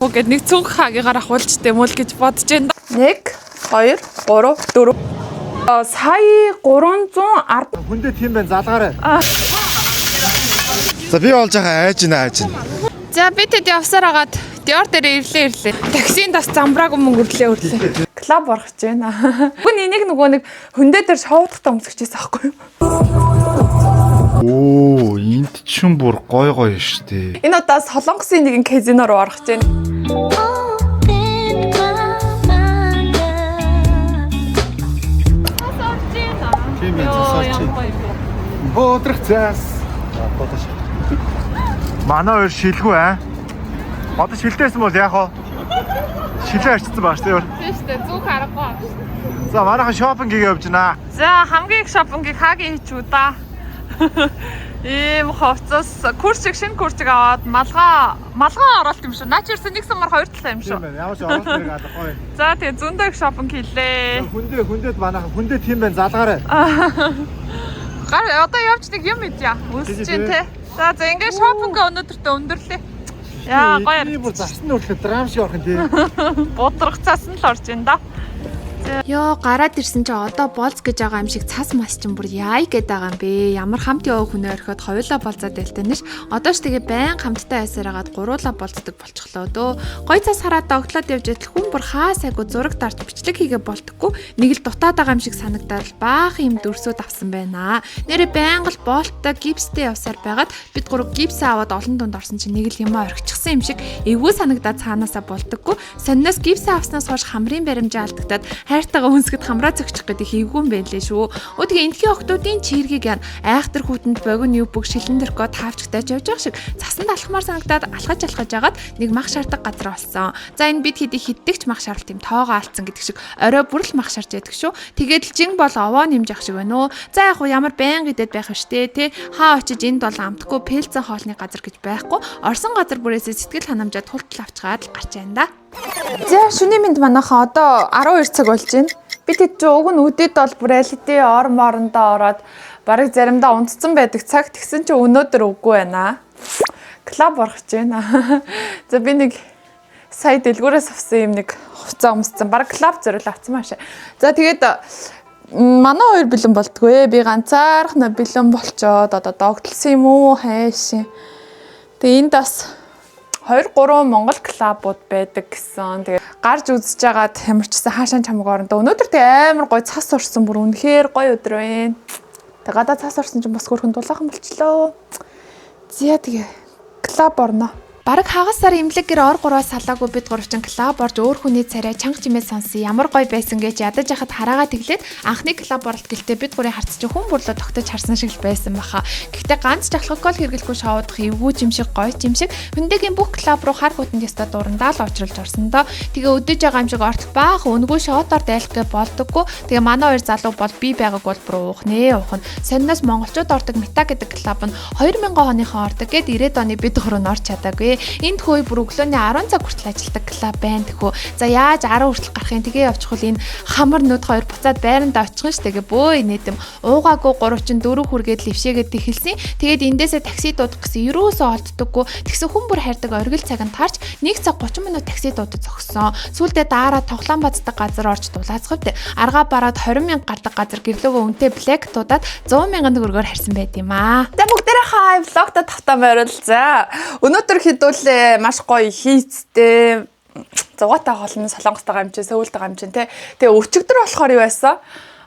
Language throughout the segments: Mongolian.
Гэт нэг цүнх хаагийнхаар ахуулж дэмүүл гэж бодож байна. 1 2 3 4 сая 310. Хүндээ тийм байна, залгаарай. За, би болж байгаа, айж гинэ, айж гинэ. За, би тэд явсаар агаад Диор дээр ирлээ. Таксинд бас замбраагүй мөнгө өрлөө. Клуб орох гэж байна. Бүгд энийг нөгөө нэг хөндөө дээр шоудахтаа өмсөж байсан аахгүй юу? Оо, энд чинь бүр гой гой штэ. Энэ удаа Солонгосын нэгэн казино руу орох гэж байна. Open my mind up. Тийм ээ, цас орж байна. Буудрах цас. Бодож. Манай хоёр шилгүй аа. Одоо шилдээсэн бол яах вэ? Шилээ арчсан баа штэ. Тийм шүү дээ. Зүг харахгүй байна. За, манайхан шопинг хийгээ явж байна. За, хамгийн их шопингийг хаагийн хийчүү да. Ийм хувцас, курсик, шинэ курсик аваад малгай оролт юм шүү. Наач ерсэн нэг сумар хоёр талаа юм шүү. Тийм байна. Ямар ч оролт хэрэг алахгүй. За, тэгээ зөндөө их шопинг хийлээ. Хүндээ манайхан хүндээ тийм байна, залгаарай. Гар одоо явж нэг юм идэ. Өсөж чинь те. За, ингээд шопинг өнөөдөртөө өндөрлөө. Яа, гоё. Эдний бүр зарсан нүртлээ драм шиг орох юм тий. Будрах цаас нь л орж ин да. Йоо, гараад ирсэн чи одоо болц гэж байгаа юм шиг цас мас чинь бүр яй гээд байгаа юм бэ. Ямар хамт яваа хүнээ орхиод хоёулаа болцоод байлтай нэш. Одоо ч тэгээ байн хамттай байсаар хагаад гуруулаа болцдог болчихлоо дөө. Гой цас хараад догтлоод явж идэл хүн бүр хаа сайгүй зураг дарж бичлэг хийгээ болтггүй. Нэг л дутаад байгаа юм шиг санагдаад баах юм дүрсүүд авсан байна. Нэрэ байнга л болттой гипстэй явсаар байгаад бид гурав гипсээ аваад олон дунд орсон чинь нэг л юм орхичихсан юм шиг эвгүй санагдаад цаанаасаа болдоггүй. Сонноос гипсээ авснаас хойш хамрын баримжаа алдагдаад хайртайгаа хүнсгэд хамраа зөгчих гэдэг эвгүй юм байлээ шүү. Өө, тэгээ энтхийн охтуудын чиргийг яана айхтар хүүтэнд богино юбг шилэн дөркөө таавчтай явж байгаа шиг цасанд алхмаар санагдаад алхаж агаад нэг мах шардаг газар олсон. За, энэ бид хэдий хиддэгч мах шаралт юм тоогоо алдсан гэдэг шиг орой бүр л мах шарж яддаг шүү. Тэгээд л жин бол овоо нэмж ах шиг байна уу. За, яг уу ямар байн гэдэд байх вэ штэ те. Хаа очиж энд бол амтгүй пэлцэн хоолны газар гэж байхгүй. Орсон газар бүрээсээ сэтгэл ханамжаа тултал авчгаад л гарч байна да. За, шөнийн мэнд манайхан, одоо 12 цаг болж байна. Би тэд чи уг нь үдэд бол бүр аль хэдийн ор морондоо ороод бараг заримдаа унтцсан байдаг цаг. Тэгсэн чи өнөөдөр үгүй байна. Клуб орох гэж байна. За, би нэг сая дэлгүүрээс авсан юм нэг хувцас өмссөн. Бараг клуб зориул авсан маашаа. За, тэгээд манай хоёр бэлэн болдгоо. Би ганцаархна бэлэн болчоод одоо догтлсон юм уу хайшин. Тэгээ энд бас 2 3 Монгол клубууд байдаг гэсэн. Тэгээ гарч үзэж байгаад ямарчсан хаашаа чамаг орондоо. Өнөөдөр тэгээ амар гоё цас урсан, бүр үнэхээр гоё өдөр байна. Тэгээ гадаа цас урсан чинь бас хөөрхөн дулаахан болчлоо. За, тэгээ клуб орно. Бараг хагас сар имлэг гэр ор гурваас салаагүй бид гурвчин клуб орж өөр хүний царай чанга чимээ сонссон, ямар гоё байсан гэж ядаж яхад хараагаа тэглээд анхны клуб оролт гэлтэй бид гурийн харц чи хүн бүрлөө тогтож харсан шиг л байсан баха. Гэхдээ ганц жахлахгол хэрэглэхгүй шоудах эвгүй юм шиг гоё юм шиг хүндэгийн бүх клуб руу хар хүтэнд ёстой дурандаа л очруулж орсон доо. Тэгээ өдөж байгаа юм шиг ортол баах өнгөө шоудоор дайлах гэ болдоггүй. Тэгээ манай хоёр залуу бол би байгааг бол бүр уух нэ уух нь. Сонноос монголчууд ордог Мета гэдэг клуб нь 2000 оныхон ордог гэд 90-ад оны бид гурав нь орч чадаагүй. Энд хөөе бүр өглөөний 10 цаг хүртэл ажилладаг клуб байна тэхүү. За, яаж 10 хүртэл гарах юм, тэгээ явчихвал энэ хамар нүд хоёр буцаад байрандаа очих нь штэ гэ бөө инээдэм. Уугаагүй 3 чин 4 хүргээд левшээгээд эхэлсэн. Тэгээд эндээсээ такси дуудах гэсэн ерөөсөө олддоггүй. Тэгсэн хүн бүр хайрдаг оргил цаг нь тарч 1 цаг 30 минут такси дуудаж зогссон. Сүүлдээ daarаа тоглоом баздаг газар орж дулаацхавт аргаа бараад 20 мянга гардаг газар гэрлөөгөө үнэтэй блэк дуудаад 100 мянган төгрөгөөр харсан байт юм аа. За, бүгдээрээ хай, влогтой тавтаа морил. За, өнөөдөр хэдүүлээ маш гоё хийцтэй зугаатай хоолн Солонгостойгоо юм чинь, Сөүлтэйгээ юм чинь те. Тэгээ өчигдөр болохоор юу байсан?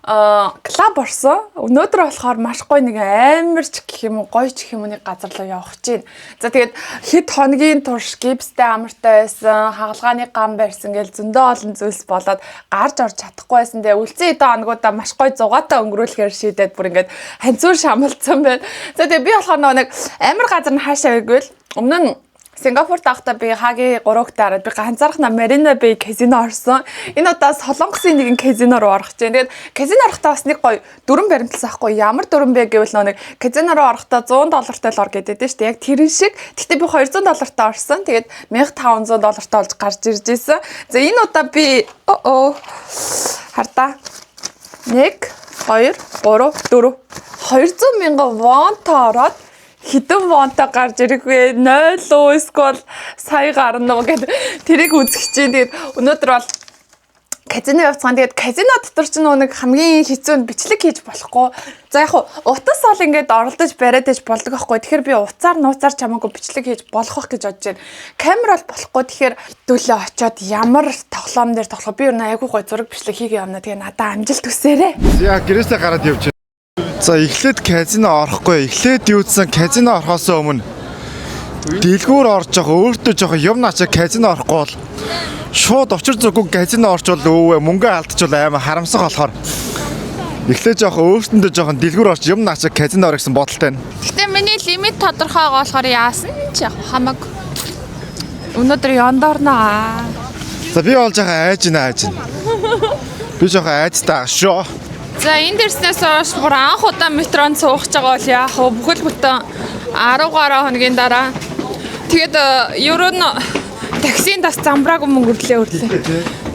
Аа, клуб орсон. Өнөөдөр болохоор маш гоё нэг амар ч гэх юм уу, гоё ч гэх юм уу нэг газар руу явах чинь. За, тэгээд хэд хоногийн турш гипстэй амартай байсан, хагалгааны гам барьсан гэл зөндөө олон зүйлс болоод гарч орж чадахгүй байсан. Тэгээ үлцэн хэдэн хоногудаа маш гоё зугаатай өнгөрүүлэхээр шийдээд бүр ингээд ханцуур шамалцсан байна. За, тэгээ би болохоор нөгөө нэг амар газар нь хаашаа гэвэл өмнө нь Сингапурт байхдаа би хаги гурвтай хараад би ганцаархнаа Marina Bay казино орсон. Энэ удаа Солонгосын нэгэн казино руу орох чинь. Тэгээд казино орохдоо бас нэг гоё дүрэн баримтлсан ахгүй. Ямар дүрэн бэ гэвэл нэг казино руу орохдоо 100 доллартай л ор гэдэг дээ шүү дээ. Яг тэрэн шиг. Гэхдээ би 200 доллартай орсон. Тэгээд 1500 доллартай болж гарч ирж исэн. За, энэ удаа би оо хардаа 1 2 3 4 200 мянган вонтой ороод Хэдэн вонтой гарч ирэх вэ? 0 уу эсвэл сая гарна уу гэд тэрийг үзэх чинь. Тэгээд өнөөдөр бол казино явцгаан. Тэгээд казино дотор ч нэг хамгийн хэцүү нь бичлэг хийж болохгүй. За яг хуу утас ол ингээд оролдож бариад иж болдог байхгүй. Тэгэхээр би утсаар нууцаар чамаагүй бичлэг хийж болох байх гэж бодож байна. Камер бол болохгүй. Тэгэхээр хэдүүлээ очиод ямар тоглоом дээр тоглох. Би ер нь айгүй гой зураг бичлэг хийгээ явна. Тэгээ надаа амжилт хүсээрэй. За, гэрээсээ гараад явж байна. За, эхлээд казино орохгүй. Эхлээд юудсан казино орохоос өмнө дэлгүүр орж явах, өөртөө жоох юм наачаа казино орохгүй бол шууд учир зүггүй казино орчвол өвөө мөнгө алдчихвал амар харамсах болохоор эхлээд жоох өөртөндөө жоохон дэлгүүр орч юм наачаа казино орох гэсэн бодолтой байна. Гэтэ миний лимит тодорхой болохоор яасан ч яг хамаагүй. Өнөөдөр ёндорно. За, би бол жоохон айж гинэ, айж гинэ. Би жоохон айцтай шүү. За, энэ дэрснээс хойш бүр анх удаа метронд суух гэж байгаа бол яах вэ? Бүхэл бүтэн 10 гаруй хоногийн дараа. Тэгээд ер нь таксинд бас замбраагүй мөнгө өрлөө өрлөө.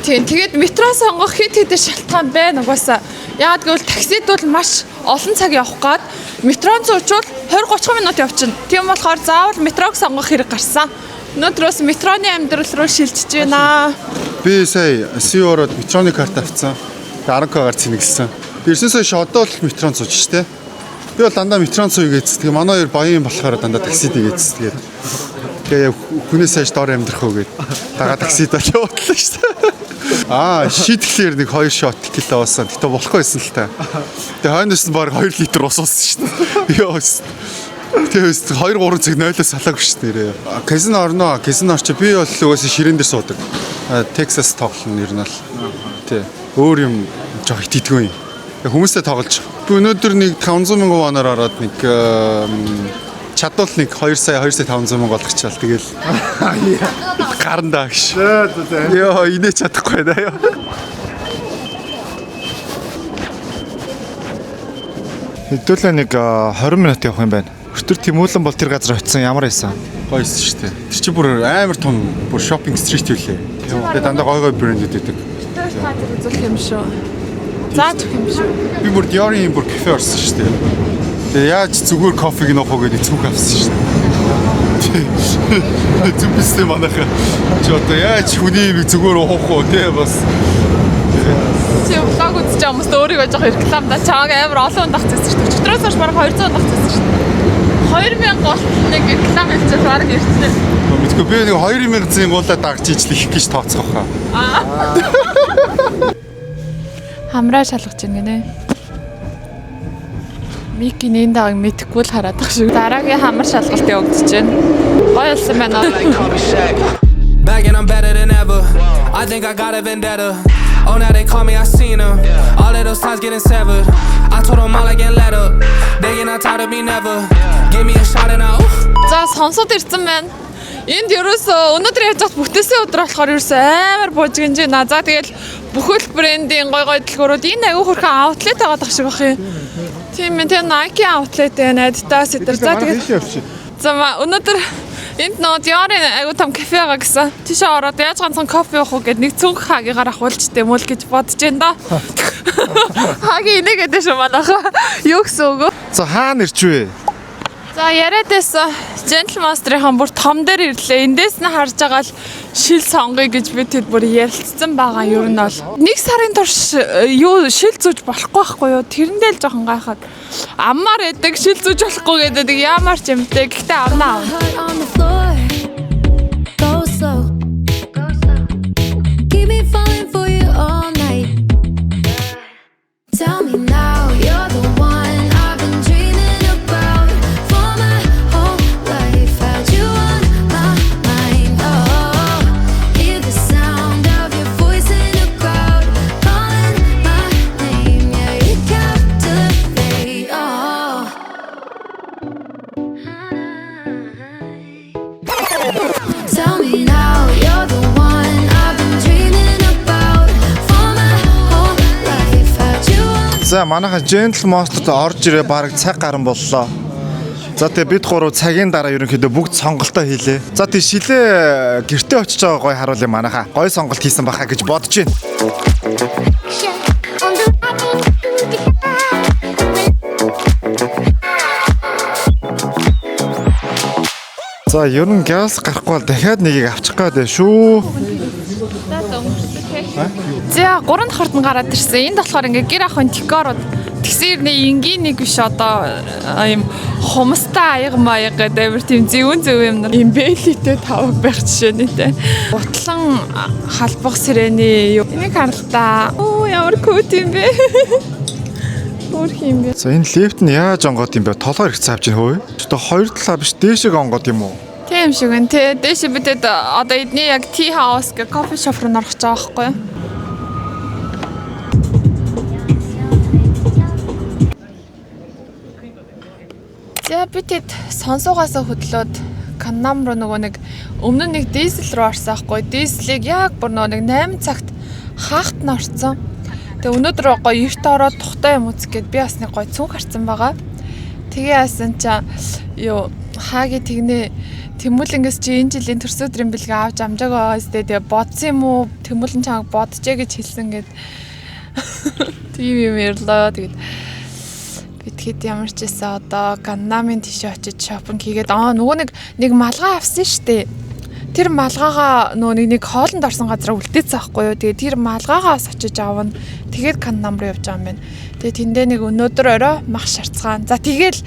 Тийм, тэгээд метро сонгох хэд хэдэн шалтгаан байна угаасаа. Яагаад гэвэл таксид бол маш олон цаг явах гад метронд суучвал 20 30 минут явчихна. Тийм болохоор заавал метрог сонгох хэрэг гарсан. Өнөөдрөөс метроны амьдрал руу шилжиж байна. Би сая СЮ ороод метроны карт авцсан. Тэгээ 10К-гаар цэнэглэсэн. Ирсэн сая одоо л метронд сууж штэ. Би бол дандаа метронд сууя гэсэн. Тэгээ манай хоёр баян болохоор дандаа таксид игээдсэн. Тэгээд тэгээ хүнээс хайш дор амьдрах уу гэд. Дагаа таксид бол явууллаа штэ. Аа, шийтгэлээр нэг 2 shot текила уусан. Гэтэ болохгүй байсан л та. Тэгээ хойноос нь баг 2 литр ус уусан штэ. Йоо. Тэгээ 2 3 цаг 0-оос салаагүй шүү дээ. Казино орно. Казино орч би бол угаасаа ширээн дээр суудаг. Texas тоглоно ер нь бол. Тий. Өөр юм жоох итгэдэггүй юм. Тэгээ хүмүүстэй тоглож. Би өнөөдөр нэг 500 мянган воноор ороод нэг чадвал нэг 2 сая 2 сая 500 мянга болгочаал тэгэл гарандаа гэж. Йоо, инээ чадахгүй байна ёо. Хэдүүлээ нэг 20 минут явах юм байна. Өтөр Тэмүүлэн бол тэр газар очисон, ямар байсан? Гоёсэн шүү дээ. Тэр чинь бүр амар том бүр shopping street үлээ. Тэгээ дандаа гой гой брэндүүд өгдөг. Газар үзүүлэх юм шүү. Зааж өгөх юм шүү. Би бүр Dior-ийн бүр кафе орсон шүү дээ. Тэгээ яаж зүгээр кофег нуух уу гэдэг цүнх авсан шүү дээ. Зүг бистэй манайха. Чи одоо яаж хүний юм зүгээр уух уу те бас. Чи vlog үзэж байгаа хүмүүст өөрийгөө жоох реклам да. Чааг амар олон хүн дагцсан шүү дээ. Өчигдрөөс хойш бараг 200 хүн дагцсан шүү дээ. 2000 голт нэг реклам хийчихэл бараг ирсэн. Мэдгүй, би нэг 2000 зингуулаа дагж ижил их гэж тооцох хаа. Хамраа шалгаж ийн гинэ. Мики энэ дааг мэдэхгүй л хараад ах шиг. Дараагийн хамар шалгалт явагдаж байна. Гоё болсон байна. Back and I'm better than ever. I think I got a vendetta. Oh, now they call me, I seen her. All of those ties getting severed. I told them all I can let up. They get not tired of me, never. Give me a shot and I, oof. За, сонсоод ирсэн байна. Энд ерөөсөө өнөөдөр ярьж байхад бүтээсэн өдөр болохоор ерөөсөө амар буужигнж байна. За, тэгэл бүхэл брендийн гой гой дэлгүүрүүд, энэ аягүй хөрхөн outlet байгаа дах шиг байх юм. Тийм ээ, тийм, Nike outlet байна, Adidas эдэр. За, тэгээд явчих. За, өнөөдөр энд нөө Dior-ын аягүй том кафе байгаа гэсэн. Тийшээ ороод яаж ганцхан кофе уух уу гэд нэг цүнх хаагийнхаар ахуулж дэмүүл гэж бодож байна да. Хаги инээгээд шүү манайха. Юу гэсэн үг вэ? За, хаана ирчвэ? За, яриад байсан Gentle Monster-ийн бүр том дээр ирлээ. Эндээс нь харж байгаа л шил сонгоё гэж би тэд бүр ярилцсан байгаа ер нь бол. Нэг сарын турш юу шил зүүж болохгүй байхгүй юу? Тэрэндээ л жоохон гайхаад. Аммаар байдаг, шил зүүж болохгүй гэдэг ямар ч юмтай. Гэхдээ авна авна. Heart on the floor. Go slow. Keep me falling for you all night. Tell me now you're the one I've been dreaming about for my whole life. Had you on my mind. Oh, hear the sound of your voice in the crowd, calling my name. Yeah, you captivate. Oh. Tell me now you're the one I've been dreaming about for my whole life. Had you on За, манайхан Gentle Monster-д орж ирээ бараг цаг гарan боллоо. За, тэгээ бид гурав цагийн дараа ерөнхийдөө бүгд сонголтоо хийлээ. За, тэгээ шилээ гэртээ очиж байгаа гой харуулъя манайхаа. Гой сонголт хийсэн баха гэж бодож байна. On the За ер нь газ гарахгүй бол дахиад нэгийг авчих гээд байна шүү. За 3 дахь хортон гараад ирсэн. Энд болохоор ингээ гэр ахын декорууд тэгсэн ирнэ энгийн нэг биш одоо ийм хумстай аяга маяг гэдэг амар тийм зөвөн зөв юм нар. Ийм бэлитэй таваг байх жишээ нэ. Бутлан халбах сирэний юу. Энийг харалтаа. Оо ямар кут юм бэ? Өөр юм бэ? За энэ лифт нь яаж онгоод юм бэ? Толгой хэрэгцээ авч ийн хөөе. Одоо хоёр талаа биш дээшээ онгоод юм уу? Тийм шиг байна те. Дээшээ бидэд одоо эдний яг tea house гэх кофе шоп руу орох гэж байгаа байхгүй юу? За би тэд сонсуугаасаа хөдлөөд Каннам руу нөгөө нэг өмнө нь нэг дизель руу орсон байхгүй. Дизелийг яг бүр нөгөө нэг 8 цагт хаахт нь орсон. Тэгээ өнөөдөр гоё эрт ороод тухтай юм үзэх гээд би бас нэг гоё цүнх харсан байгаа. Тэгээ яасан ча юу хааги тэгнэ Тэмүүлэнгээс чи энэ жилийн төрсөн өдрийн бэлгээ авч амжааг байгаа сте тэгээ бодсон юм уу Тэмүүлэн чамайг боджээ гэж хэлсэн гэд тийм юм ярьлаа. Тэгээд би тэгэхэд ямар ч байсан одоо Ганнамын тийшээ очиж шопинг хийгээд нөгөө нэг нэг малгай авсан штэ. Тэр малгайгаа нөгөө нэг нэг хоолнд орсон газараа үлдээсэн байхгүй юу. Тэгээд тэр малгайгаа бас очиж авна. Тэгээд Каннам руу явж байгаа юм байна. Тэгээд тэндээ нэг өнөөдөр орой мах шарцгаан. За тэгэл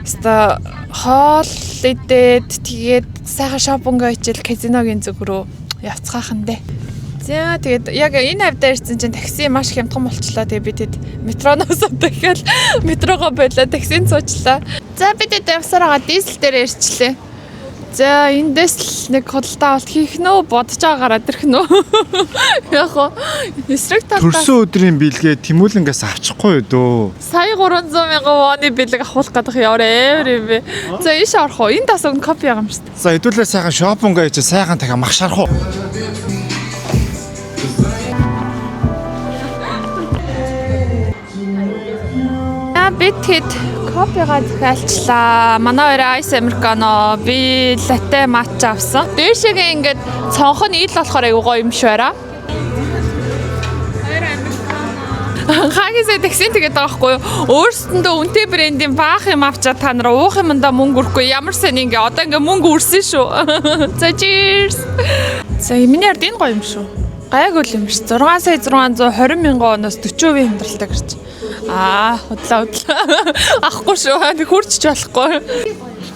өстой хоол идээд тэгээд сайхан шопинг хийчихэл казиногийн зүг рүү явцгаахан дээ. За тэгээд яг энэ хавьдаа ирсэн чинь такси маш хямдхан болчлоо. Тэгээд би тэд метроноос дахиад метрогоо болоо таксинд суучлаа. За би тэд явсаар байгаа дизель дээр ирчлээ. За эндээс л нэг худалдаа авалт хийх нөө бодож байгаа гараад ирэх нөө. Яг хоо эсрэг талдаа Төрсөн өдрийн бэлгээ Тэмүүлэнгээс авчихгүй юу дөө? сая 300 мянган воны бэлэг авах гэдэг ямар амар юм бэ. За ийш орох уу? Энд бас өгн кофе байгаа юм шүү дээ. За хэдүүлээ сайхан шопинг хийж сайхан дахиад мах шарах уу? За бид хэд кофегаа захиалчлаа. Манай хоёр айс американо, би латте матча авсан. Дээшээгээ ингээд цонх нь ил болохоор айгуу гоё юм шиг байна. Хаагисаа таксин тэгээд байгаа байхгүй юу? Өөрсөндөө үнэтэй брендийн баах юм авчаад та нар уух юмдаа мөнгө өрөхгүй ямар сайн ингээ одоо ингээ мөнгө үрсэн шүү. За cheers. За миний ард энэ гоё юм шүү. Гайгүй л юм ш. 6 сая 620 мянган оноос 40% хямдралтай гэрч. Аа, худлаа худлаа. Авахгүй шүү. Нэг хурцч болохгүй.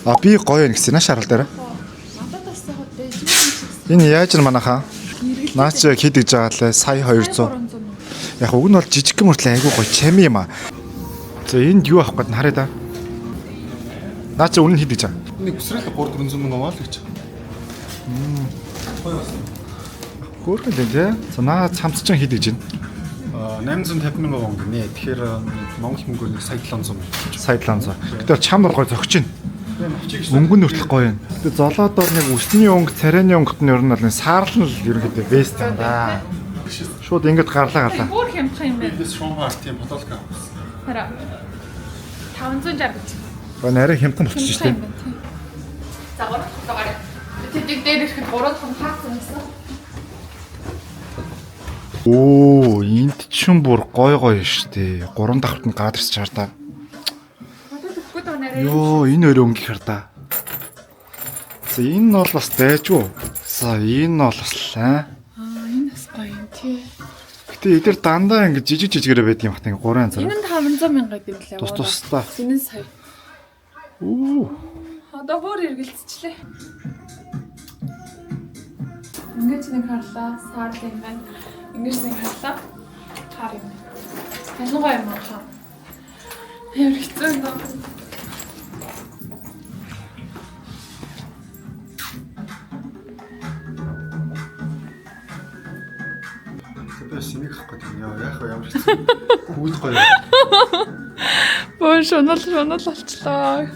А би гоё юм гэсэн нааш харал дээр. Энэ яаж н манайхаа? Наа чи яг хэд гэж байгаа лээ? Сая 200. Яг уг нь бол жижиг мөртлөө айгүй гоё чами юм а. За энд юу авах гээд нь харъя да. Наа чи үнэ нь хэд гэж байгаа? Нэг өсрэл 3 400 мянган вон л гэж. Хөөрхөн л тий. За наа цамц чин хэд гэж байна? Аа 850 мянган вон гинэ. Тэгэхээр Монгол мөнгөөр нэг сая 700 мянга. Сая 700. Гэтэ чам гоё зөгч чинь. Өнгө нь хүртэл гоё юм. Гэтэ золоо дор нэг үсний өнгө, царайны өнгөт нь ер нь бол нэг саарлан л ерөнхийдөө бест юм да. Шууд ингэж гарлаа гарлаа. Бүр хямдхан юм байна. Тэс шуумаа тийм подолка авсан. Хараа. 560 гэж. Ба нарай хямдхан болчих шүү дээ. За 3 дахь удаагаар. Тэдийг дээр ирэхэд 3 дахь нь хаасан юмсан. Оо, энд чинь бүр гой гой штэ. Гурван давхарт нь гараад ирсэн чаар та. Одоо тэггүй доо нарай. Йоо, энэ өөрөө өнгө хар та. За энэ нь бол бас дайжгүй. За энэ нь бол бас л аа. Аа, энэ бас гоё юм тий. Гэтэ эдгээр дандаа ингэ жижиг жижигээрээ байд юм бат ингэ гурван янзаар. Энэ нь 500 мянга гэдэг юм лээ. Тус тусдаа. Энэ нь сая. Үу. Одоо бүр эргэлзчлээ. Ингэж нэг харлаа, саарл юм байна. Ингэж нэг харлаа. Хар юм. Аль нь гоё юм аа. Ямар хэцүү юм бэ? Би синийг авах гэдэг юм. Яа, яах вэ? Ямар хэцүү. Хүүд гоё. Бөө шунал шунал болчлоо.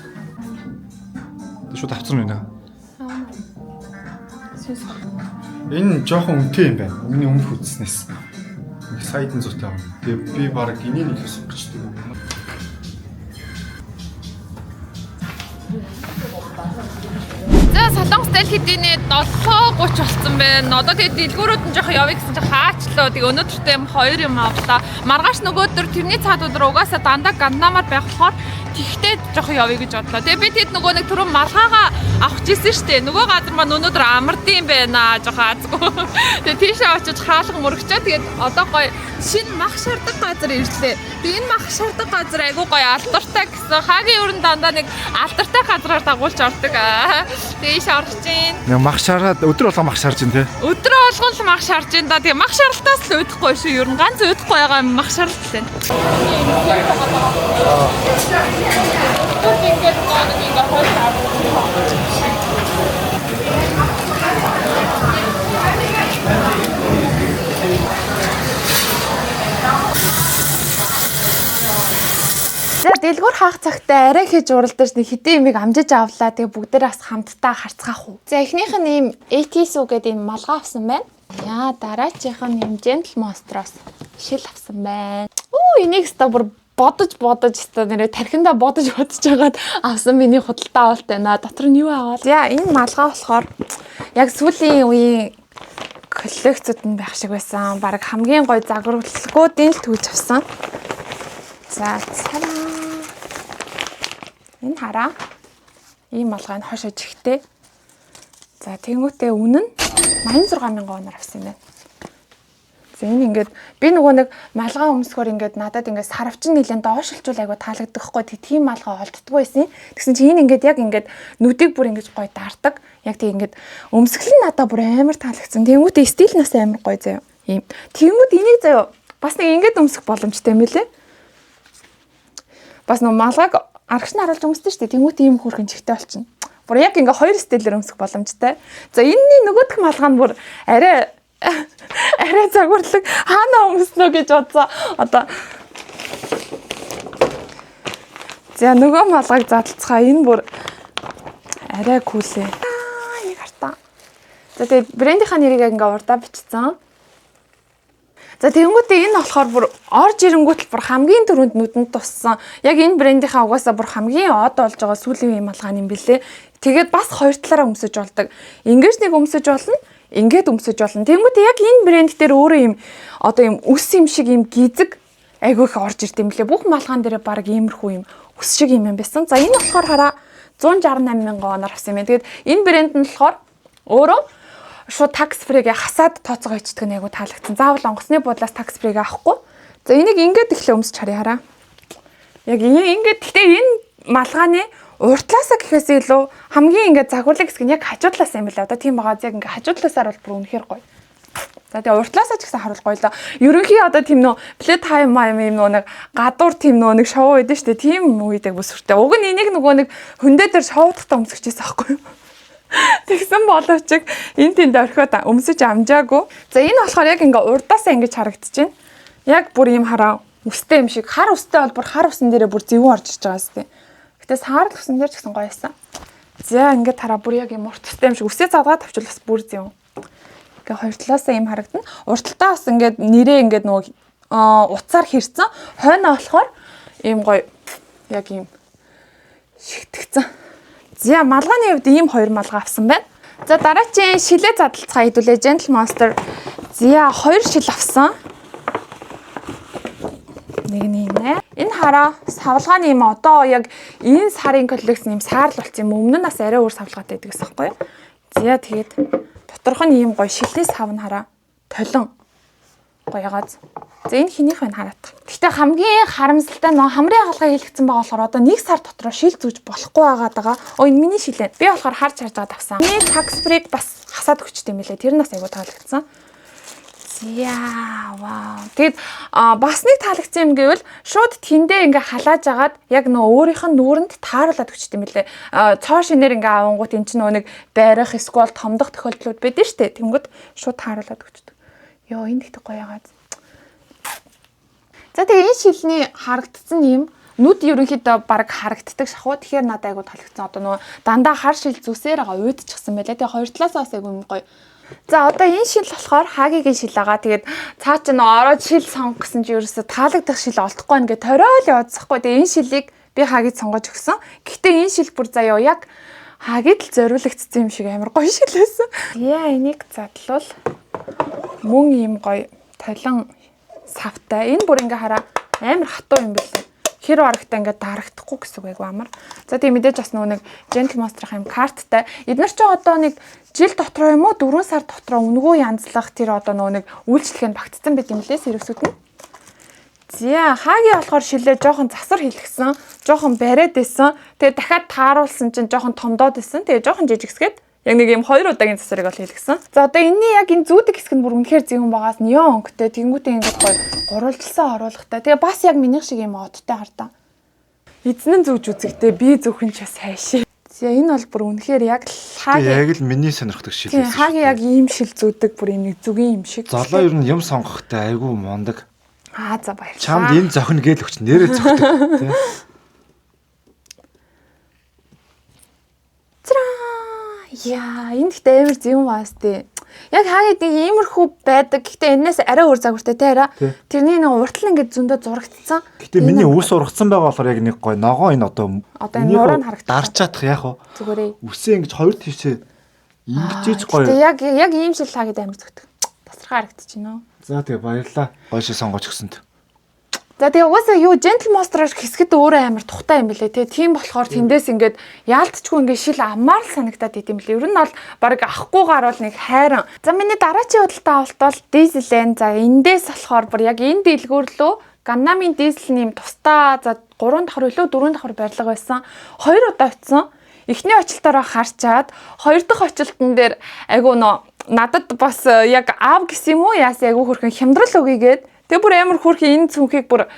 Шууд авцсан юм байна. Сүнс. Энэ жоохон үнэтэй юм байна. Өмнө өмнөх үзснээс. Нэг саядан зүйтэй юм. Тэгээ би баг энийг нэг сонгочдөг юм. За, Солонгос дэлхийдээ 7:30 болцсон байна. Одоо тэгээд дэлгүүрүүд нь жоох явъя гэсэн чинь хаачлаа. Тэгээ өнөөдөртөө юм хоёр юм авлаа. Маргааш нөгөөдөр тэрний цаад өдөр угаасаа дандаа Ганнамаар байх болохоор тэгтээ жоох явъя гэж бодлоо. Тэгээ би тэд нөгөө нэг түрүүн малгайгаа авах гэсэн шүү дээ. Нөгөө газар маань өнөөдөр амардсан байна. Жоох азгүй. Тэгээ тийшээ очиж хаалга мөрөгчөө. Тэгээд одоо гоё шинэ мах шардаг газар ирлээ. Тэгээ энэ мах шардаг газар айгуу гоё алдартай гэсэн. Хаагийн өрн дандаа нэг алдартай газраар дагуулж ордог. Тэгээ ийш орох чинь. Нэг мах шараад өдөр болго мах шарж ин тэ. Өдөр болгон л мах шарж ин да. Тэгээ мах шаралтаас л уйдахгүй шүү. Ер нь ганц уйдахгүй байгаа юм мах шаралт л байна. Ингээд нэг ингээ хойш авах. За, дэлгүүр хаах цагтаа арай хийж уралдаж нэг хэдэн юмыг амжиж авлаа. Тэгээ бүгдээрээ бас хамтдаа харцгаах уу. За, эхнийх нь ийм ATSU гэдэг ийм малгай авсан байна. Яа, дараачихын нь ийм Gentle Monster-оос шил авсан байна. Оо, энийг өстой бүр бодож бодож өстой нэрээ тархиндаа бодож бодож байгаад авсан миний худалдаа авалт байна. Дотор нь юу аваад. За, энэ малгай болохоор яг сүүлийн үеийн коллекцууд нь байх шиг байсан. Бараг хамгийн гоё загварлагуудын л түүж авсан. За, цараа. Энэ хараа. Ийм малгай нь хошоо чихтэй. За, тэнгуүтээ үнэ нь 86 мянган воноор авсан юм байна. За, энэ ингээд би нөгөө нэг малгай өмсгөр ингээд надад ингээд сарвчин нэлээд доошилчул айгу таалагддаг хгүй, тийм малгай олддгоо байсан. Тэгсэн чинь энэ ингээд яг ингээд нүдийг бүр ингээд гоё дардаг. Яг тийм ингээд өмсгөл нь надад бүр амар таалагдсан. Тэнгуүтээ стил нас амар гоё заяа. Ийм. Тэнгүүд энийг заяа бас нэг ингээд өмсөх боломжтой юм билээ. Бас нөгөө малгайг аргаш нь харуулж өмсдөн шүү дээ. Тэнгүүт ийм хөөрхөн чихтэй болчихно. Бүр яг ингээ хоёр стилээр өмсөх боломжтой. За, энэний нөгөөх малгай нь бүр арай арай загварлаг, хаана өмснө гэж бодсоо. Одоо за, нөгөө малгайг задлцгаа, энэ бүр арай cool ээ. Аа, энийг хартаа. За, тэгээ брендийнхаа нэрийг ингээ урдаа бичсэн. За, тэгэнгүүтээ энэ болохоор бүр орж ирэнгүүт л бүр хамгийн түрүүнд нүдэнд туссан. Яг энэ брендийнхаа угаасаа бүр хамгийн од болж байгаа сүүлийн үеийн малгай юм бэлээ. Тэгээд бас хоёр талаараа өмсөж болдог. Ингэж нэг өмсөж болно, ингээд өмсөж болно. Тэгэнгүүтээ яг энэ брэнд дээр өөрөө юм одоо юм үс юм шиг юм гизэг айгүй их орж ирд юм лээ. Бүх малгаан дээрээ баг иймэрхүү юм үс шиг юм юм байсан. За, энэ болохоор хараа 168 мянган воноор авсан юм байна. Тэгээд энэ брэнд нь болохоор өөрөө шууд tax free-гээ хасаад тооцоогоо хийчихдэг нь айгу таалагдсан. Заавал онгоцны буудлаас tax free-гээ авахгүй. За, энийг ингээд эхлээ өмсч харъя хараа. Яг ингээд гэхдээ энэ малгааны уртлаасаа гэхээс илүү хамгийн ингээд загварлаг хэсэг нь яг хажуу талаас юм байна. Одоо тийм байгаа. Яг ингээд хажуу талаасаар бол бүр үнэхээр гоё. За, тэгээ уртлаасаа ч гэсэн харуул гоё л. Ерөнхий одоо тийм нөө play time юм нөө нэг гадуур тийм нөө нэг шоу байдаг шүү дээ. Тийм үед айгу сүртэй. Уг нь энийг нөгөө нэг хөндөө дээр шоудахтаа өмсөж байсан аахгүй юу? Тэгсэн боловч энэ тэнд орхиод өмсөж амжаагүй. За, энэ болохоор яг ингээ урдаасаа ингэж харагдчихэв. Яг бүр ийм хараа үстэй юм шиг. Хар үстэй бол бүр хар үсэн дээрээ бүр зөвүүн орж ирж байгаа сте. Гэтэ саарл үсэн дээр ч гэсэн гоё байсан. За, ингээд хараа бүр яг юм урт үстэй юм шиг үсээ задгаа тавьчвал бас бүр зөв. Ингээ хоёр талаасаа ийм харагдана. Урд талтаа бас ингээд нэрээ ингээд нөгөө утсаар хэрцэн. Хойноо болохоор ийм гоё яг ийм шигтгэцэн. За, малгайны хувьд ийм хоёр малгай авсан байна. За, дараачийн шилээ задлцгаа хэдүүлээ. Gentle Monster. За, хоёр шил авсан. Нэг нь юм нэ. Энэ хараа савлгааны юм одоо яг энэ сарын коллекц юм саарл болсон юм. Өмнө нь бас арай өөр савлгаатай байдаг гэсэн байхгүй юу? За, тэгээд доторх нь ийм гоё шилний сав нь хараа толон гоё ягааз. За, энэ хинийх вэ хараат. Гэтэ хамгийн харамсалтай нөө хамрын хагалгаа хийлгэсэн байгаа болохоор одоо нэг сар дотроо шил зүүж болохгүй байгаа даа. Оо, энэ миний шилээ. Би болохоор харж харж байгаа тавсан. Миний tax free бас хасаад өгчтэй юм билээ. Тэр нь бас айгуу таалагдсан. За, вау. Тэгэд бас нэг таалагдсан юм гэвэл шууд тэндээ ингээ халааж агаад яг нөө өөрийнх нь нүүрэнд тааруулаад өгчт юм билээ. Цоо шинээр ингээ авангууд эн чинь нөө нэг барих эсвэл томдох тохиолдлууд байдэн штэ. Тэнгүүд шууд тааруулаад өгчдөг. Йоо, энэ ихтэй гоё ягаад. За, тэгээ энэ шилний харагдсан юм нүд ерөнхийдөө баг харагддаг шахуу. Тэгэхээр надад айгу таалагдсан. Одоо нөгөө дандаа хар шил зүсээр байгаа уйдчихсан байлаа. Тэгээ хоёр талаас бас айгу юм гоё. За, одоо энэ шил болохоор хаагигийн шил байгаа. Тэгээд цаа чи нөө ороод шил сонгох гэсэн чи ерөөсө таалагдах шил олдохгүй байна гэ ториол яваадсахгүй. Тэгээ энэ шилийг би хаагид сонгож өгсөн. Гэхдээ энэ шил бүр заяо яг Хагид л зориулагдсан юм шиг амар гоё шилээсэн. Яа, энийг задлуул мөн ийм гоё толон савтай. Энэ бүр ингээ хараа амар хатуу юм бэлээ. Хэр барагтаа ингээ дарагдахгүй гэсэн үг, айгу амар. За, тийм мэдээж бас нөгөө нэг Gentle Monster-ийн юм карттай. Эднэр чи одоо нэг жил дотроо юм уу, 4 сар дотроо үнэгүй янзлах тэр одоо нөгөө нэг үйлчлэгэнд багтцсан байт юм лээ сервисүүд нь. За, хаагийн болохоор шилээ жоохон засвар хэлгсэн, жоохон бариад исэн. Тэгээ дахиад тааруулсан чинь жоохон томдоод исэн. Тэгээ жоохон жижигсгээд яг нэг юм хоёр удаагийн засварыг бол хэлгсэн. За, одоо энэний яг энэ зүүдэг хэсэг нь бүр үнэхээр зэвүүн байгаас неон өнгөтэй. Тэнгүүтээ ингээд гоё гурвалжилсан оруулахтай. Тэгээ бас яг минийх шиг юм одтой хартаа. Эзэн нь зүүж үзэгтэй, би зүүхэн ч бас хайшээ. За, энэ бол бүр үнэхээр яг л хаагийн Яг л миний сонирхдаг шил Тийм, байсан. хаагийн яг ийм шил зүүдэг, бүр ийм нэг зүгийн юм шиг. Золоо ер нь юм сонгохтой айгүй мундаг. Аа, за, баярлалаа. Чамд энэ зохино гээл өгч нэрээ зохидог тий. Цраа. Яа, энэ гэхдээ амар зэвүүн баас тий. Яг хаагаад нэг иймэрхүү байдаг. Гэхдээ энэс арай өөр загвартай тий, арай. Тий. Тэрний нэг уртл ингээд зөндөө зурагдсан. Гэтэ миний үс ургацсан байгаа болохоор яг нэг гой ногоо энэ одоо Одоо энэ энийг нуруу нь харагдах. Дарж чадах яах вэ? Зүгээрээ. Үсээ ингэж хоёр тийшээ ингэж иж гоё. Гэтэ яг ийм шил хаагаад амар зөгтөг. Тасархай харагдчихэв. За, тэгээ баярлаа. Гоё шил сонгооч өгсөнд. За, тэгээ угаасаа юу Gentle Monster-аар хэсгэд өөрөө амар тухтай юм билээ те. Тийм болохоор тэндээс ингээд яалтчгүй ингээд шил амаар л санагдаад идэм билээ. Ер нь бол баг авахгүйгаар бол нэг хайран. За, миний дараачийн худалдаа авалт бол Diesel. За, эндээс болохоор бүр яг энэ дэлгүүр лөө Gangnam-ын Diesel-ийн юм тусдаа, за, 3 давхар илүү 4 давхар барилга байсан. Хоёр удаа очисон. Эхний очилтоороо харчаад, хоёр дахь очилтон дээр айгу нөө надад бас яг аав гэсэн юм уу яасан, айгу хөрхэн хямдрал өгье гээд тэгээ бүр амар хөрхэн энэ цүнхийг бүр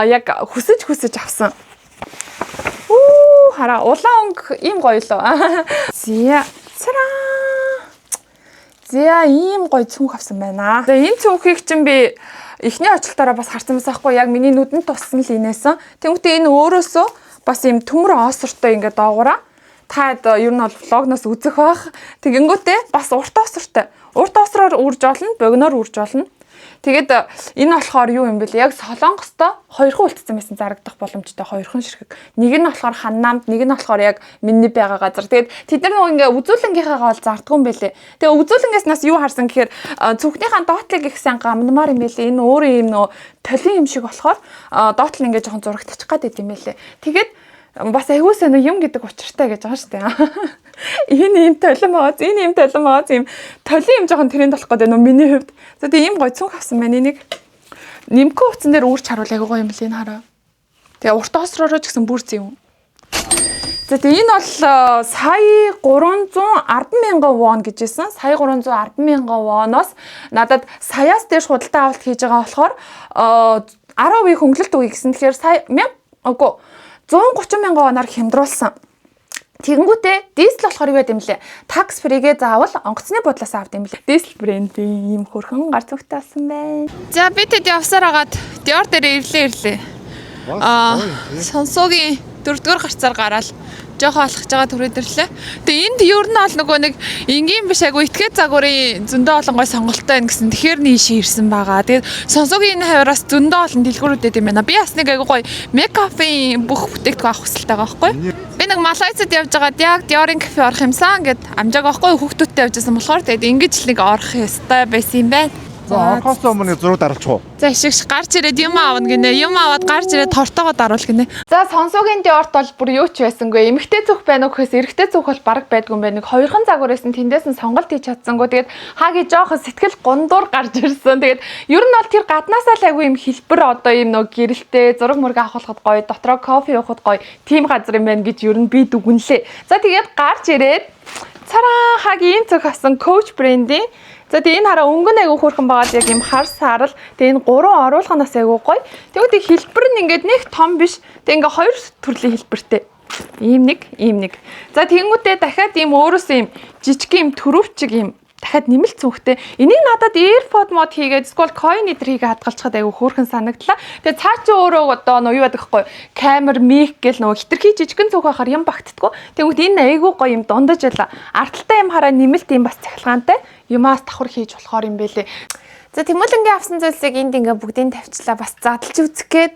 яг хүсэж хүсэж авсан. Үү, хараа, улаан өнгө ийм гоё лөө. Зя, цараа. За, ийм гоё цүнх авсан байна. Тэгээ энэ цүнхийг чинь би эхний очилтоороо бас харсан байсан хгүй, яг миний нүдэнд туссан л инээсэн. Тэнгүүтээ энэ өөрөөсөө бас ийм төмөр оосортой ингээд доогуура та одоо ер нь бол vlog ноос үзэх бах. Тэгэнгүүтээ бас урт оосортой. Урт оосроор үрж олно, богиноор үрж олно. Тэгээд энэ болохоор юу юм бэ лээ? Яг Солонгостой хоёрхан үлдсэн байсан, зарагдах боломжтой хоёрхан ширхэг. Нэг нь болохоор Ханнамд, нэг нь болохоор яг миний байгаа газар. Тэгээд тэд нар нөгөө ингээ үзүүлэнгийнхаагаа бол зардгүй юм бэлээ. Тэгээ үзүүлэнгээс нас юу харсан гэхээр цүнхнийхаа доотлыг их сайн гамнамаар юм бэлээ. Энэ өөрөө юм нөгөө толин юм шиг болохоор доотлол ингээ жоохон зурагтчих гад идэм бэлээ. Тэгээд бас аягүй сайн юм гэдэг учиртай гэж байгаа шүү дээ. Энэ ийм толин бааз, энэ ийм толин бааз, ийм толин юм жоохон тренд болох гэдэг нөө миний хувьд. За, тэгээ ийм гоё цүнх авсан байна энийг. Нимко утсан дээр үүрч харуул аягүй гоё юм лээ, энэ хараа. Тэгээ урт осророо ч гэсэн бүр зэв. За, тэгээ энэ бол сая 310 мянган вон гэж хэлсэн. Сая 310 мянган воноос надад саяас дээш худалдаа авалт хийж байгаа болохоор 10% хөнгөлөлт өгье гэсэн. Тэгэхээр сая 1000, үгүй, 130 мянган воноор хямдруулсан. Тэгэнгүүтээ Diesel болохоор юу байд юм лээ? Tax free-гээ заавал онгоцны буудлаас авд юм лээ. Diesel брендийн ийм хөрхөн гар зүгтээ болсон байна. За, би тэд явсаар агаад Dior дээр ирлээ. Аа, Сонсоогийн дөрөвдүгээр гарцаар гараал жоохон алхаж байгаа түрээд ирлээ. Тэгээ энд ер нь бол нөгөө нэг энгийн биш, айгу этгээд загварын зөндөө олон гой сонголттой байна гэсэн. Тэгэхээр нийш ирсэн байгаа. Тэгээд Сонсоогийн энэ хавираас зөндөө олон дэлгүүрүүд байд юм байна. Би бас нэг айгу гоё мейкапын бүх бүтээгдэхүүн авах хүсэлтэй байгаа байхгүй. Би нэг Малайзад явж байгаад яг Dior-ын кафе орох юмсан гэд амжааг байхгүй, хүүхдүүдтэй явж байсан болохоор тэгээд ингэж л нэг орох ёстой байсан юм байна. За, орохоос өмнө нэг зураг даруулчих уу? За, ишигш гарч ирээд юм аавна гинэ. Юм аваад гарч ирээд тортоогоо даруул гинэ. За, Сонсоогийн Dior-т бол бүр юу ч байсангүй. Эмэгтэй зүх байна уу гэхээс эрэгтэй зүх бол бараг байдгүй юм байна. Нэг хоёрхан загвар байсан. Тэндээс нь сонголт хийж чадсангүй. Тэгээд хааги жоохон сэтгэл гундуур гарч ирсэн. Тэгээд ер нь бол тэр гаднаасаа л айгүй юм хэлбэр одоо юм нөө гэрэлтэй зураг мөрөг авахлахад гоё, дотроо кофе уухад гоё тийм газар юм байна гэж ер нь би дүгнэлээ. За, тэгээд гарч ирээд цараа хаги ийм цөх авсан, Coach брендийн. За, тэгээ энэ хараа, өнгө нь айгүй хөөрхөн байгаад яг юм хар саарал. Тэгээ энэ гурван оруулахнаас айгүй гоё. Тэгвэл хэлбэр нь ингээд нэг том биш. Тэгээ ингээ хоёр төрлийн хэлбэртэй. Ийм нэг, ийм нэг. За, тэгэнгүүтээ дахиад ийм өөрөөсөө ийм жижиг ийм төрөвчиг ийм дахиад нэмэлт цүнхтэй. Энийг надад AirPod мод хийгээд эсвэл coin эдэр хийгээ хадгалчихад айгүй хөөрхөн санагдлаа. Тэгээ цаа чи өөрөө одоо нөө юу байдаг хгүй камер мик гэл нөгөө хитрхи жижигэн цүнх байхаар юм багтдаггүй. Тэгвэл энэ айгүй гоё юм дундаж байла. Арталтай юм хараа, нэмэлт юм бас цахилгаантай юмаас давхар хийж болохоор юм бэлээ. За, Тэмүүлэнгийн авсан зүйлсийг энд ингээ бүгдийг тавьчлаа. Бас задлж үзэх гээд.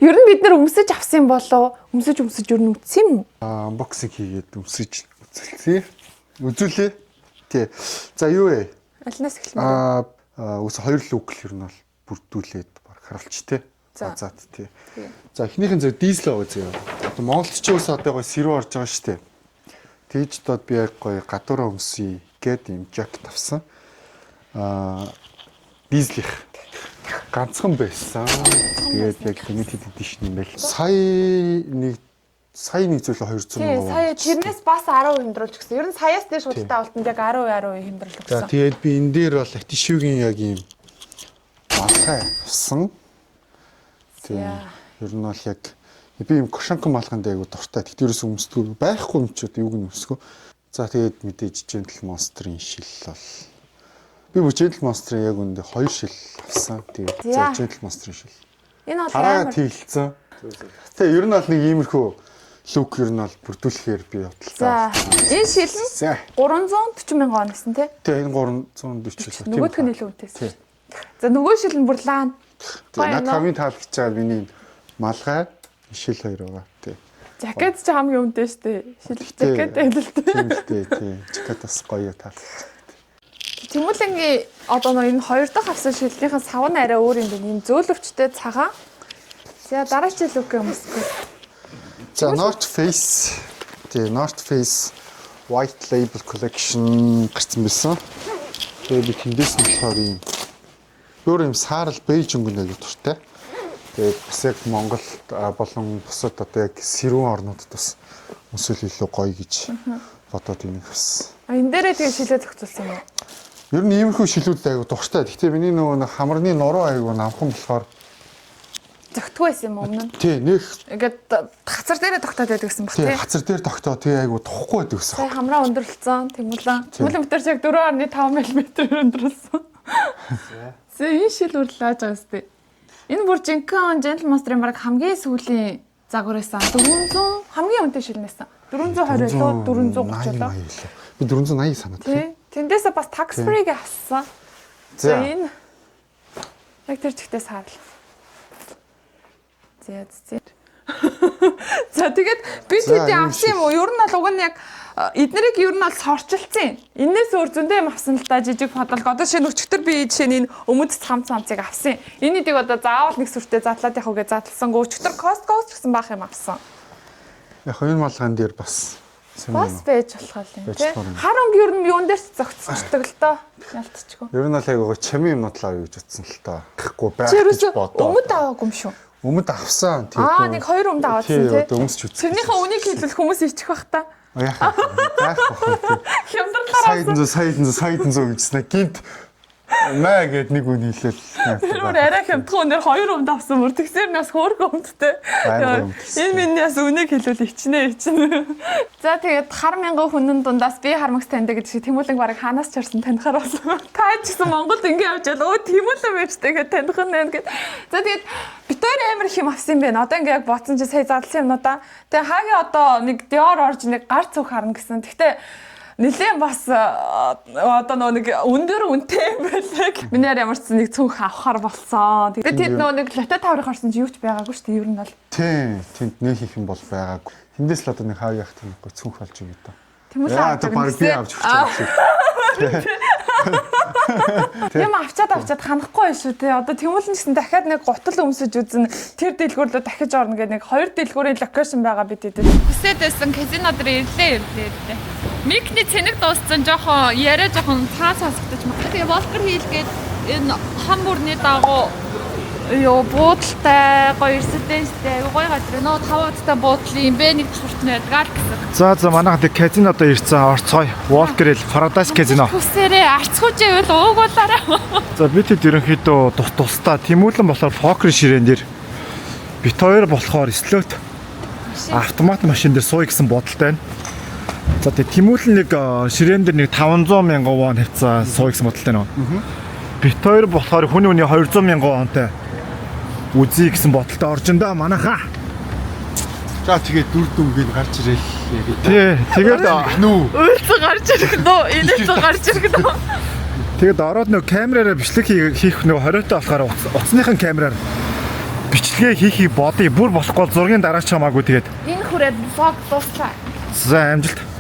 Ер нь бид нар өмсөж авсан юм болов? Өмсөж өмсөж ер нь үтсэн юм уу? Аа, unboxing хийгээд өмсөж үзүүлье. Үзүүлье. Тий. За, юу вэ? Алинаас эхлэмээр. Аа, ус хоёр look л ер нь бол бүрдүүлээд баг харуулч тий. За. Базаад тий. За, эхнийх нь зөв дизел байгаа зөө. Одоо Монголд ч ус одоо гоё сэрүү орж байгаа шүү дээ. Тэгж дод би яг гоё гадуураа өмсөе гэд юм жакет авсан. Аа, дизелих ганцхан байсан. Тэгээд яг limited edition юм байл. Сая нэг зүйл 200 Тий, мянга. сая тэрнээс бас 10% хямдруулж гисэн. Ер нь саяас дээш худалдаа авалтанд яг 10% 10% хямдрал За, өгсөн. тэгээд би энэ дээр бол Атишүгийн яг ийм малгай авсан. Тийм. За. Ер нь бол яг би ийм кошонко малганд айгу дуртай. Тэгтээ ерөөс өмсдгөө байхгүй юм чи одоо юуг нь өмсгөө. За, тэгээд мэдээж Gentle Monster-ын шил бол би бүр Gentle Monster-ын яг үүндээ хоёр шил авсан. Тэгээд за За. Gentle Monster-ын шил. Энэ бол Хараа амар. тэлцэн. Тэгээ ер нь бол нэг иймэрхүү look ер нь бол бүрдүүлэхээр би За, бодолтой. энэ шил нь За. 340 мянган он гэсэн тий. Тэгээ энэ 340 л. Нөгөөх нь илүү үнэтэйсэн. Тий. За, нөгөө шил нь бүр лаан. Тэгээ над хамгийн таалагдж байгаа миний энэ малгай шил хоёр байгаа. Тий. Жакет ч хамгийн үнэтэй шүү дээ. Шил Тий. жакет байл л дээ. Тийм л дээ, тий. Жакет бас гоё таалагдж. Тэмүүлэнгийн одоо нөө энэ хоёр дахь авсан шилнийхэн сав нь арай өөр юм байна. Ийм зөөлөвчтэй цагаан. За, дараач look өмсгөө. За, North Face, тий, North Face White Label Collection гарсан байсан. Тэгээ би тэндээс нь болохоор ийм өөр ийм саарал бейж өнгөнд аягүй дуртай. Тэгээд бас яг Монголд болон бусад одоо яг сэрүүн орнуудад бас өмсөл илүү гоё гэж бодоод энийг авсан. А, энэ дээрээ тэгээ шилээ зохицуулсан юм уу? Ер нь иймэрхүү шилүүдэд аягүй дуртай. Гэхдээ миний нөгөө нэг хамарны нуруу аягүй намхан болохоор Зөгтгөө байсан юм уу өмнө нь? Тий, нэг Ингээд хацар дээрээ тогтоод байдаг гэсэн баг тий тий. хацар дээр тогтоо тий аягүй тухгүй байдаг гэсэн. Сая хамраа өндөрлөцсөн Тэмүүлэн. Тэмүүлэн битэр яг 4.5 мм өндөрлөсөн. За, энэ шил үр лааж байгаа сте. Энэ бүр жинхэнэ Gentle Monster-ын баг хамгийн сүүлийн загвар байсан. 400 хамгийн үнэтэй шил нэсэн. 420 лөө 430 лөө. 480 лөө. Би 480 санаад Тий. Тэндээсээ бас tax free-г авсан. За, За. энэ яг тэр чигтээ саарл. За за. За, тэгээд би За, тэдний ийм авсан юм уу? Ер нь бол уг нь яг эднэрийг ер нь бол сорчилцсан. Энээс өөр зөндөө юм авсан л да, жижиг подолг. Одоо шинэ өчигдөр би жишээ нь энэ өмд цам цамцыг авсан. Энэ эдийг одоо заавал нэг сүртэй задлаад явах үгээ задлсангүй. Өчигдөр Costco ч гэсэн баах юм авсан. Яг энэ малгайн дээр бас сонир Бас юм. байж болох юм Байж тий. болохоор юм. Хар өнгө ер нь юун дээр ч зогцчихдаг л доо. Ялтчгүй. Ер нь бол айгуу чамин юмнууд л авъя гэж утсан л та. Гэхгүй байх Чи гэж ерөөсөө бодоо. өмд аваагүй юм шүү. Өмд авсан. Тий. Аа, нэг хоёр өмд аваадсан тий. тий. Одоо өмсч үзсэн. Тэрнийхээ үнийг хэлвэл хүмүүс ичих бах та. Яах вэ? Байх бах. Тий. Хямдралаар Сая хэдэн зуун, сая хэдэн зуун, сая хэдэн зуун гэжсэн. Гинт маа гэд нэг үн хэлээл. Тэр бүр арай хямдхан үнээр хоёр өмд авсан бүр. Тэгсээр нас хөөрхөн өмдтэй. Амар өмд. Энэ миний бас үнийг хэлвэл ичнэ ичнэ. За, тэгээд хар мянган хүнэн дундаас би хармагс таньдаг гэдэг шиг Тэмүүлэн бараг хаанаас ч харсан танихаар болсон. Та ч гэсэн Монголд ингэ явж ял өө Тэмүүлэн байж тэгээд таних нь байна гэд. За, тэгээд бит хоёр амар их юм авсан юм байна. Одоо ингэ яг бодсон чи сая задлсан юмнуудаа. Тэгээ хаагийн одоо нэг Dior орж нэг гар цүнх харна гэсэн. Тэгтээ нилээн бас одоо нөгөө нэг өндөр үнэтэй юм байлаа. Миний арай ямар ч нэг цүнх авахар болсон. Тэгээд тэд нөгөө нэг лото таврах орсон чи юу ч байгаагүй шүү дээ. Ер нь бол Тий, тэнд нөх их юм бол байгаагүй. Тэндээс л одоо нэг хаа яах тийм нэг цүнх болж юм даа. Тэмүүлэн Яа, авч одоо баг би авч өгч байгаа шиг. Юм авчаад авчаад ханахгүй байх шүү те. Одоо Тэмүүлэн ч гэсэн дахиад нэг гутал өмсөж үзэн тэр дэлгүүр рүү дахиж орно гэх нэг хоёр дэлгүүрийн location байгаа бид эдэд. Хүсээд байсан казино дээр ирлээ ирлээ ирлээ. Микний цэнэг дууссан, жоохон яриа жоохон цаа сонсогдож магадгүй. Тэгээ Walker Hill гээд энэ хан бүрний дагуу ёо буудалтай гоё эрсдэнстэй айгу гоё газар. Нөө таван удтай буудлын юм бэ нэг давхарт нь байдаг л гэсэн. За, манайхан тэг казино одоо ирсэн, орцгоё. Walker Hill Paradise Casino. Хүсээрээ арцгууж ивэл уугуулаарай. За, бид хэд ерөнхийдөө тус тусдаа Тэмүүлэн болохоор покер ширээн дээр, бит хоёр болохоор слот автомат машин дээр сууя гэсэн бодолтой байна. За, тэгээ Тэмүүлэн нэг ширээн дээр нэг 500 мянган вон хавцаа сууя гэсэн бодолтой байна. Бит хоёр болохоор хүний хүний 200 мянган вонтой үзье гэсэн бодолтой орж ин да манайхаа. За, тэгээд дүр дүнгийг гарч ирээл яг. Тий, тэгээд Нүү. Уйлцсан гарч ирэх нөө, инээцэн гарч ирэх нөө. Тэгээд ороод нөгөө камераараа бичлэг хийх нөгөө хориотой болохоор утасныхын камераар бичлэгээ хийхийг бодъё. Бүр болохгүй бол зургийн дараа ч хамаагүй тэгээд. Энэ хүрээд vlog дууслаа. За, амжилт.